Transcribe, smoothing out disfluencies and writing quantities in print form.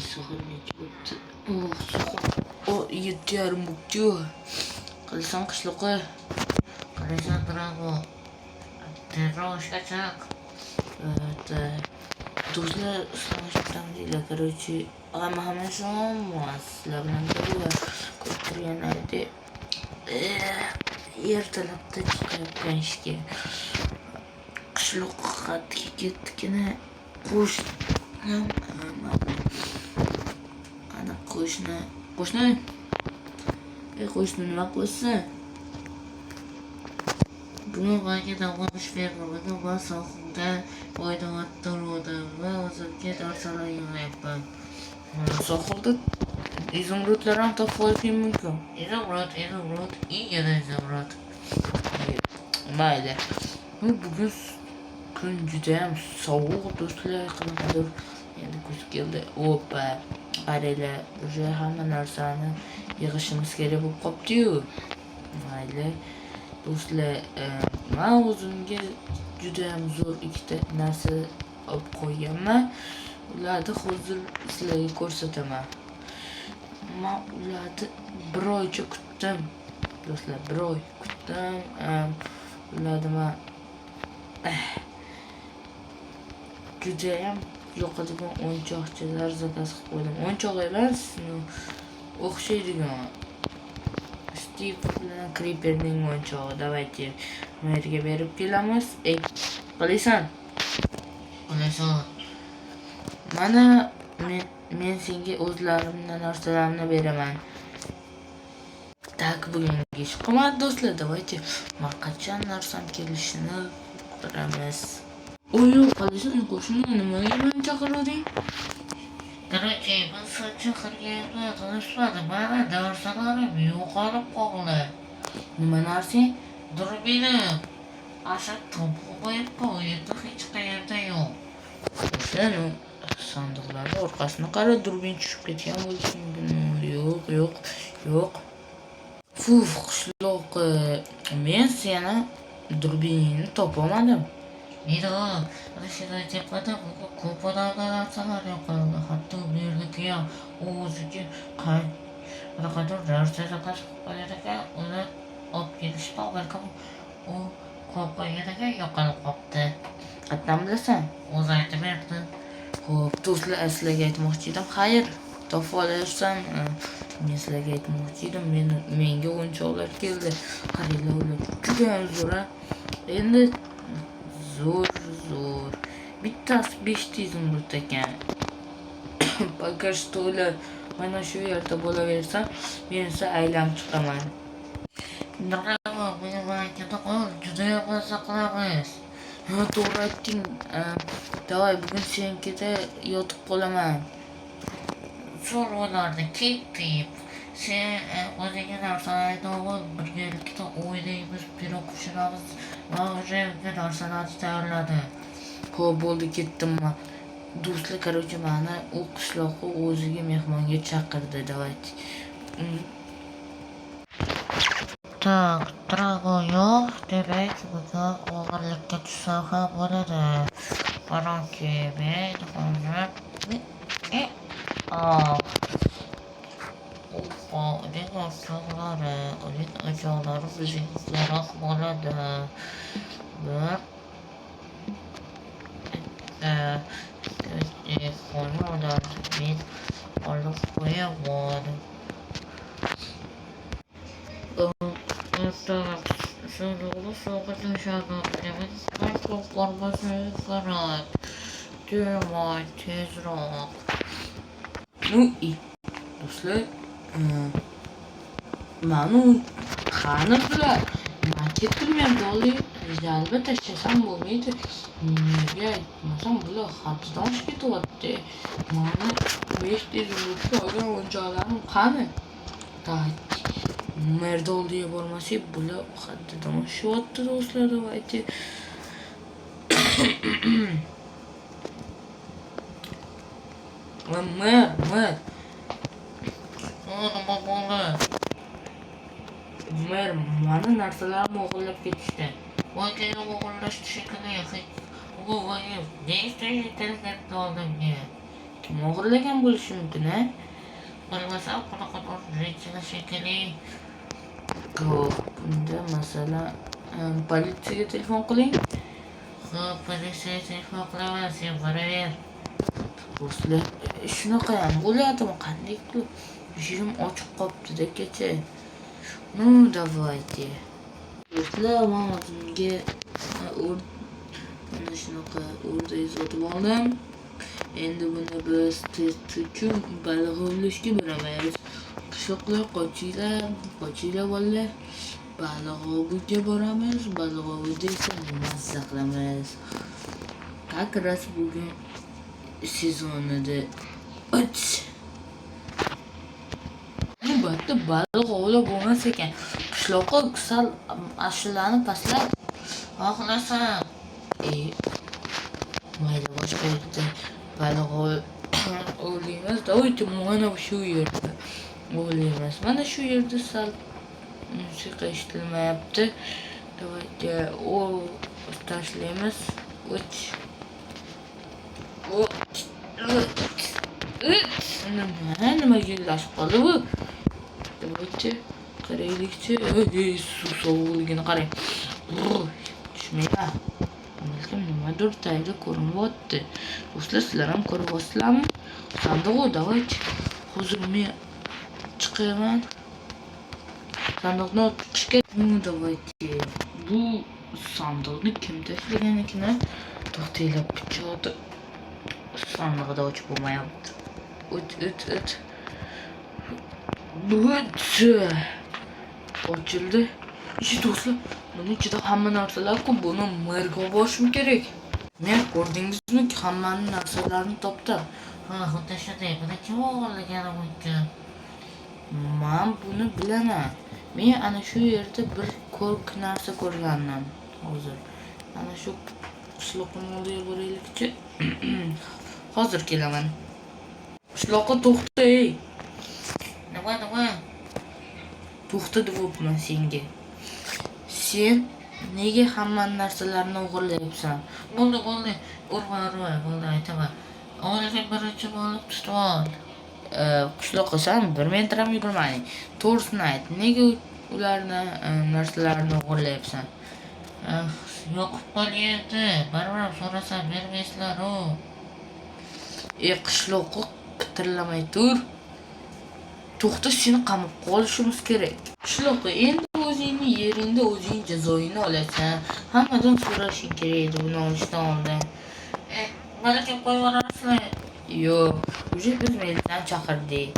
Soat necha bo'pti? Oh, soat 7:30 bo'pti-yu. Qilsam qishloqqa. Qarasan, Drago. Tezroq ishga chiq. Evet, do'stlar, sizlar, короче, hamma hamma salom, sizlar bilan birga ko'rib turganlaridek, ertalabda chiqayotgan ishga. Qishloqqa ketdikini qo'shnim, ana qo'shni, qo'shni, ey qo'shni, nima qilyapsan? Bugun menga dam olish berdi. Bugun man sohilda o'ynayotgandim va o'zimga narsalar yig'yapman. Sohilda изумруд lar ham topib olishing mumkin. Изумруд, изумруд, и yana изумруд. Mayli. Bugun kun judayam sovuq, do'stlar, qanaqadir endi kuz keldi. Opa, qaranglar, уже hamma narsani yig'ishimiz kerak bo'lib qolibdi-yu. Mayli. Do'stlar, man o'zimga judayam zo'r ikkita narsa olib qo'yganman. Ularni hozir sizlarga ko'rsataman. Man ularni bir oycha kutdim. Do'stlar, bir oy kutdim. Ularni man judayam yoqadigan o'yinchoqchalar заказ qilib qo'ydim. O'yinchoq emas, o'xshaydigan. Steve bilan Creeperning o'yinchog'i. Давайте merga berib kelamiz. Ey, qalaysan? Qalasan? Mana men senga o'zlarimni narsalarimni beraman. Так, bugungi ish qilmadi, do'stlar. Давайте man qachon narsam kelishini ko'ramiz. Oy, qalaysan, qo'shni, nimaga meni chaqiruvding? Короче, biz sen chaqirganimda tanishmadi. Mana narsalarim yo'qolib qoldi. Nima narsang? Durbinim. Asha topib qo'yibman, u yerda hech qayerda yo'q. O'sha sandiqlarni orqasini qara, durbin tushib ketgan bo'lishi mumkin. Yo'q, yo'q, yo'q. Fuf, qishloq, men seni durbiningni topolmadim. Meni ana shuni aytyapman, bugun ko'p odamlar narsalar yo'qoldi. Hatto merniki ham u o'ziga qanaqadir narsa заказ qilib qo'ygan ekan, uni olib kelishdi, balkim u qo'yib qo'ygan ekan, yo'qolib qolibdi. Qayerdan bilasan? O'zi aytib berdi. Xo'p, do'stlar, sizlarga aytmoqchi edim. Xayr, topib olarsan. Men sizlarga aytmoqchi edim, menga o'yinchoqlar keldi. Qaranglar, ular judayam zo'r, a. Endi zo'r, zo'r. Bittasi 5 ta изумруд ekan. Пока что ular mana shu yerda bo'laversa, men esa aylanib chiqaman. Drago, buni bankada qol, judayam mazza qilamiz. Ha, to'g'ri aytding. Давай, bugun senikida yotib qolaman. Zo'r bo'lardi, ketdik. Sen o'zingga narsalarni ol, birgalikda o'ynaymiz, pirog pishiramiz va o'sha yerga narsalarni tayyorladim. Xo'p, bo'ldi, ketdim man. Do'stlar, короче, mani u qishloqqa o'ziga mehmonga chaqirdi. Давайте. Так, Drago yo'q, demak bugun o'g'irlikka tushsam ham bo'ladi. Короче, men hozir Ah. Oppa, uning o'choqlari, uning o'choqlari bizga kerak bo'ladi. Bir, ikki, uch, hozir ularni men olib qo'yaman. Ertalab sandıqda sovg'a tashladim. Demak, ko'p bormasam kerak. Demak, tezroq. Ну и do'stlar, mani qani bular? Man ketdim endi jalba tashlasam bo'lmaydi. Nega aytmasam, bular haddidan oshib ketyapti. Mani 5 ta изумруд ga olgan o'yinchoqlarim qani? Так, merni oldiga bormasak, bular haddidan oshyapti, do'stlar, давайте. Mer, mer. Nima bo'ldi? Mer, mani narsalarimni o'g'irlab ketishdi. Voy, keyin o'g'irlashdi shekilli. Voy, nechta ketdi oldimga. Kim o'g'irlagan bo'lishi mumkin, a? Bilmasam, qanaqadir женщина shekilli. Xo'p, bunda masalan, politsiyaga telefon qiling. Xo'p, politsiyaga telefon qilaman, sen boraver. Do'stlar, shunaqa ham bo'ladimi? Qanday qilib? Eshigim ochiq qolibdi-da kecha. Ну, давайте. Do'stlar, men o'zimga mana shunaqa o'rdak sotib oldim. Endi buni biz test uchun baliq ovlashga boramiz. Qishloqlar, qochinglar, qochinglar, bolalar. Baliq oviga boramiz, baliq ovida esa mazza qilamiz. Как раз bugun sezonida. Och. Bu yerda baliq ovlab bo'lmas ekan. Qishloqqa sal ashulani pastlab Xohlasam. E, mayli, boshqa yerda baliq ovlaymiz. Давайте mana shu yerda ovlaymiz. Mana shu yerda sal musiqa eshitilmayapti. Давайте ov tashlaymiz. Uch. Uch. Uch. Uch. Nima? Nimaga ilashib qoldi bu? Давайте qaraylikchi. Ey, suv sovuqligini qarang. Brr, tushmayman. Balkim nimadir tagida ko'rinyapti. Do'stlar, sizlar ham ko'ryapsizlarmi? Sandiq, давайте. Hozir men chiqaman. Sandiqni olib chiqishga. Ну, давайте. Bu sandiqni kim tashlagan ekan? To'xtanglar, pichoqni sandig'ida ochib bo'lmayapti. O't, o't, o't. O't. Ochildi. Ishi, do'stlar, buni ichida hamma narsalar-ku, buni merga olib borishim kerak. Mer, ko'rdingizmi, hammani narsalarini topdi. Ha, xuddi shunday. Buni kim o'g'irlagani mumkin? Man buni bilaman. Men ana shu yerda bir ko'rk narsa ko'rgandim hozir. Ana shu qishloqni oldiga boraylikchi. Hozir kelaman. Qishloqqa to'xta, ey. Nima, nima? To'xta deyapman senga. Sen nega hamma narsalarini o'g'irlayapsan? Bo'ldi, bo'ldi. Urma, urma. Bo'ldi, aytaman. Avvaliga birinchi bo'lib tutib ol. Qishloqqa san 1 metr ham yugurmading. To'g'risini ayt, nega ularni narsalarini o'g'irlayapsan? Ah, yo'qib qolgan. Baribir ham so'rasam bermaysizlar-u. E, qishloqqa pitirlamay tur. To'xta, seni qamab qolishimiz kerak. Qishloqqa, endi o'zingni yeringda o'zing jazoingni olasan. Hammadan so'rashing kerak edi buni olishdan oldin. Eh, balkim qo'yib yuborasizlar. Yo'q, уже biz militsiyani chaqirdik.